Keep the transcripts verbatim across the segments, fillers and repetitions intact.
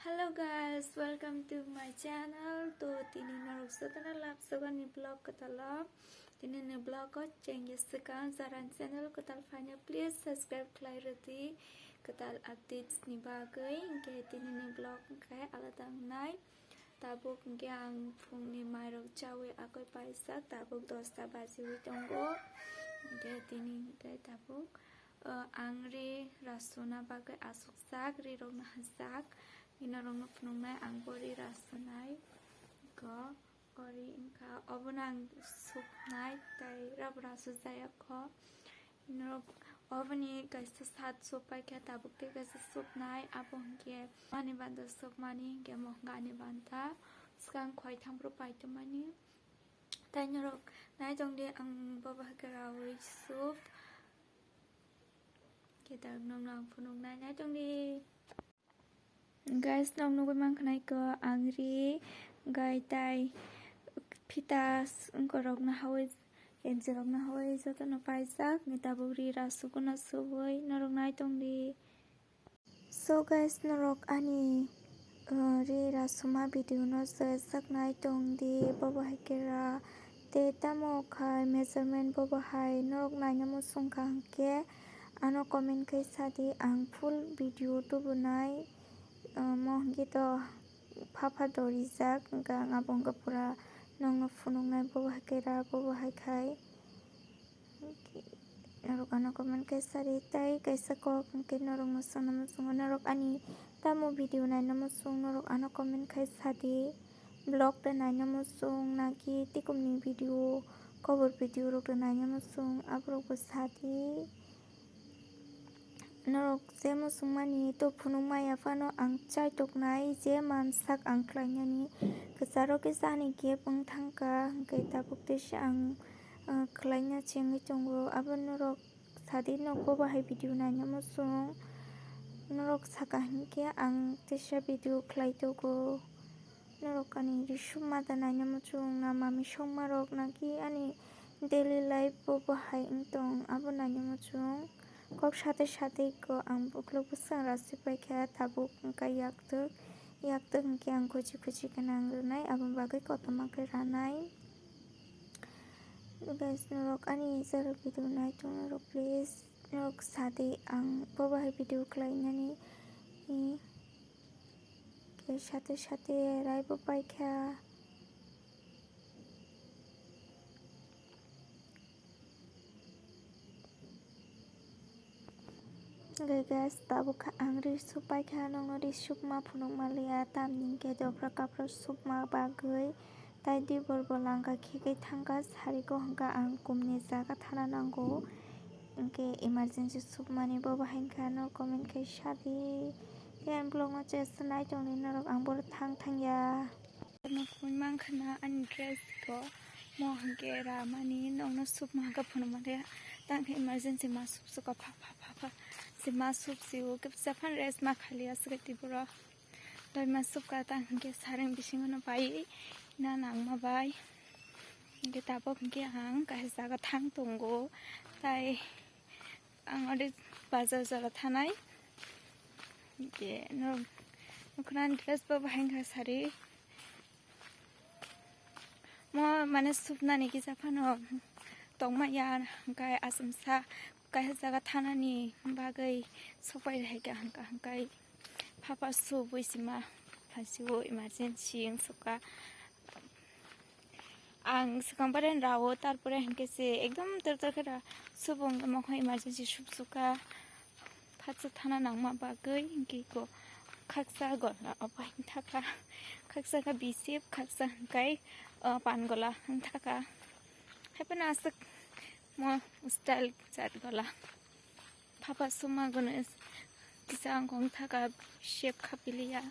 Hello guys, welcome to my channel. To tini norok jotono labsogani vlog kwtalo. Tini ni vlog o chengya swkang jaran channel kwtal phaina please subscribe khlai rwdi. Kwtal updates ni bagwi hwnkhe tini ni vlog hwnkhe alada wngnai. Tabuk hwnkhe ang phungni mairok chawi akoi paijak, tabuk dosta bajiwi tongo. Hwnkhe tini hwnkhe tabuk, uh, ang ri rasuna bagwi asukjak, ri rokno hajak. Norokno phunuknai ang bo ri rasunai. Go, o ri wngkha, obono ang suknai, tei rabo rasujaya kho. Norok oboni kaisa sat sop paikha, tabuk tei kaisa sopnai, abo hwnkhe ani banta sopmani hwnkhe mohongani banta swkang khoi thangphru paitongmani. Tei norok naitongdi ang bobo hwnkhe rawi sop. Khe tabuk nokno ang phunuknai, naitongdi. Guys, nok nugwi mankha nai khe ang ri, gai tai phita s-, wngkorokno hawi, kenchirokno hawi jotono paijak, ni tabuk ri rasukno subwi norok naitongdi. So guys, norok ani, uh, ri rasuma video no swknai tongdi, bobo hai khe ra tei tamo khai measurement bobo hai norok naina muchung kha hwnkhe ano comment khai sadi, ang full video tubunai. Omo hwnkhe to phapha dorijak, hwnkhe ang abo hwnkhe pura nokno phunuknai, bobo hai khe ra, bobo hai khai. Norok ano comment khai sadi, tei kaisa kok hwnkhe norokno swngna muchungo, norok ani tamo video naina muchung, norok ano comment khai sadi, vlog de naina muchung, naki tikumni video, kobor video rok de naina muchung, aborok bo sadi. Norok je muchungmani to phunukmaya phano ang chaitoknai, je mansak ang khlainani. Kwcharo kisa ani gap wng thangkha, hwnkhe tabuk teisa ang, uh, khlaina chengwi tongo. Abo norok sadi, nok bobo hai video naina muchung. Norok saka hinkhe ang teisa video khlai togo. Norok ani risuk ma da naina muchung, na mami songmarok naki ani daily life bobo hai wng tong, abo naina muchung. Kok sate sate ko ang bukluk bwswng rasi paikha, tabuk wngkha yaktwk, yaktwk hwnkhe ang khuchi khuchi gwnang rwnai, aboni bagwi kotorma khe ranai. Guys, norok ani jora video nai tong norok, please norok sadi ang bobo hai video khlainani. Khe sate sate raibo paikha. Hwnkhe guys, tabuk kha ang risuk paikha, nokno risuk ma phunuk manliya, tamni hwnkhe dopra kapra sukma bagwi. Tai dibor bo langka khegwi thangkha, sari ko hwnkha ang kumni jaga thana nango, hwnkhe emergency sukmani bobo hai wngkha, no comment khai sadi. Tei ang vlog no chesta nai tongdi norok, ang boro thang thangya. Nukwi mankha na ani dress ko, mo hwnkhe ramani nokno sukma hwnkha phunukma khe, tang khe emergency ma suk suka pha pha pha pha, se ma suk si o khe, japhan rest ma khali aswk tiboro. Loima sukha ta hwnkhe sareng bisingo no pai na nangma bai. Hwnkhe tabuk hwnkhe ang kaisa jaga thang tongo. Tai ang ode bazar jaga thanai. Hwnkhe no, nukhrani dress bo bahai wngkha sari. Mo mane supnani kisa phano tongmaya, hwnkhe achomsa kaisa jaga thanani bagwi sokpai hai kha, hwnkha hwnkhe phapa subwi sima phasio emergency wng sukha. Ang swkang bareng rao, tarpore hwnkhe se ekdom tor tor khe ra subung mokho emergency sup sukha. Phatsa thana nangma bagwi hwnkhe ko khaksa gola obo wng thaka, khaksa khe bisip, khaksa hwnkhe, o, pan gola wng thaka. Haiphano aswk mo style chat gola. Phapa suma gono kisa wng thaka, shape kha piliya.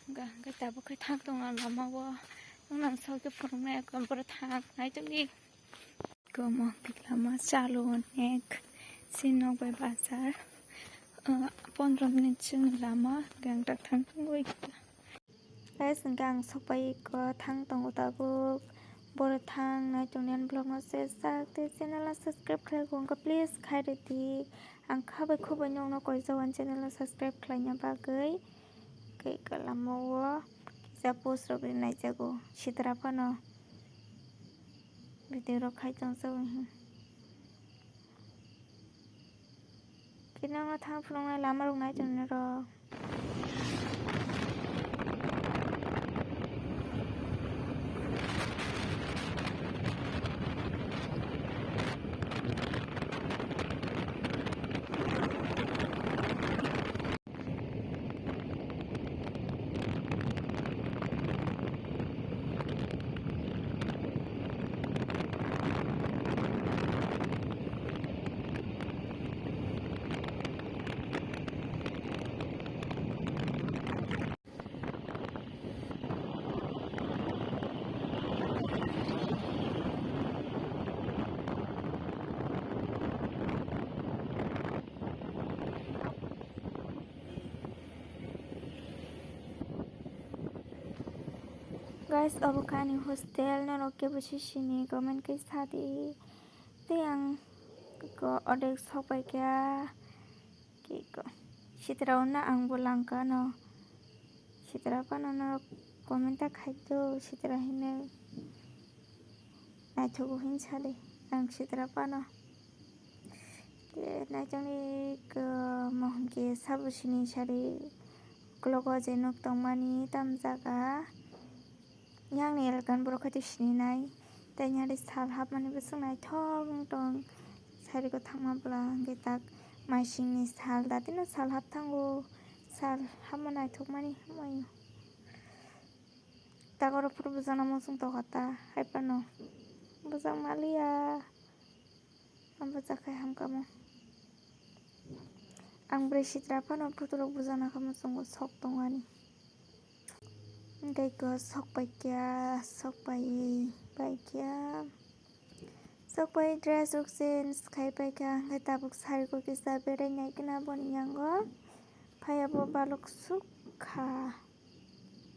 Hwnkhe tabuk khe thang tongo lama o. Nang sok khe phunuknai, ekdom boro thang nai tongdi. Komo lama chalo onek, si nok bai bazar, ah, pondro minute chwng lama, gang tak thang tongwi. Guys, hwnkhe ang sokpai ko thang tongo tabuk, boro thang nai tongni ani vlog no share sak tei channel o subscribe khlai kho wngkha, please khai rwdi. Ang kha bai kho bai nokno koi jawan channel o subscribe khlaina bagwi. Khe lamao kisa post rok ri naijago, sitra phano video rok khai tongjago. Khe nang thang phunuknai lama rok nai tongni rok. Guys, obo khe ani hostel, norok kebo sisini comment khe sadi. Tei ang ko odek sok pai kha. Kiko sitra na ang bo langka no. Sitra phano norok comment ta khai do, sitra hinwi naithogo hin sadi ang sitra phano. Khe naichongni khe mohon khe sabo sini sari uklogo je nuk tongmani tam jaga. Yang ni elkan borok khaito sini nai. Tei yang de sal hapmani bwswk naithok wng tong. Sari kwthangma bwla hwnkhe tak maisingni sal datino sal hap thango. Sal hapma naithokmani hamai. Takoro phuru bwjakna muchung tokha ta hai phano bwjak maliya. Ang bwjak khai hamkamo. Ang bwrwi sitra phano photo rok bwjakna khe muchungo sok tongani. Hwnkhe khe sok pai kha, sok pai pai kha. Sok pai dress rok change khai pai kha, hwnkhe tabuk sari ko kisa berai nai khe na boni yango. Phaiya bo baluk suk kha.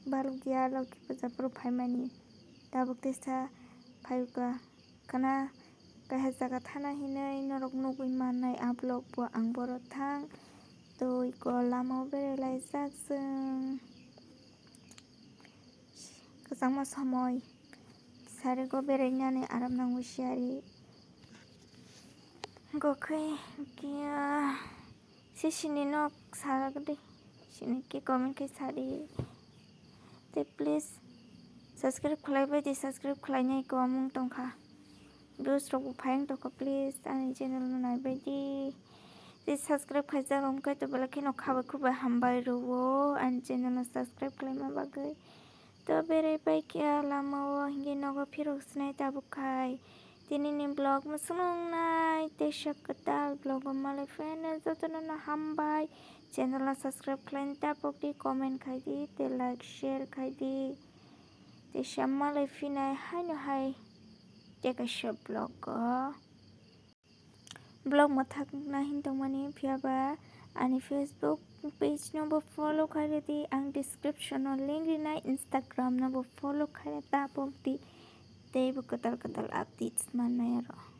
Baluk ya loki puja phuru phaimani. Tabuk teisa phaiuka khna kaisa jaga thana hinwi norok nugwi mannai a vlog bo ang boro thang. Twi ko lama o berai laijak chwng. Kwchangma somoi sari go berai nani aram nangwi siyari. Gokhai kiya. Sisini nok salak di. Sini ki comment khe sadi. Tei please subscribe khlai bai di, subscribe khlainai komung tongkha. Views rok bo phai wng tongkha, please ani channel no nai bai di. Tei subscribe khaijak wngkhe to belai kheno khabai khubai hambai rwo ani channel no subscribe khlaima bagwi. To berai pai khe lama o hingke nogo phirok sinai tabuk khai. Tini ni vlog mwswk nai teisa kwtal vlog o malai phano jotono no hambai. Channel no subscribe khlaini tabuk di, comment khai di, tei like share khai di. Teisa malai phinai haino hai tei kaisa vlog o. Vlog mwthakna hin tongmani phiya ba ani Facebook page no bo follow khai rwdi, ang description o link rinai, Instagram no bo follow khai tabuk di, tei bo kwtal kwtal updates mannai aro.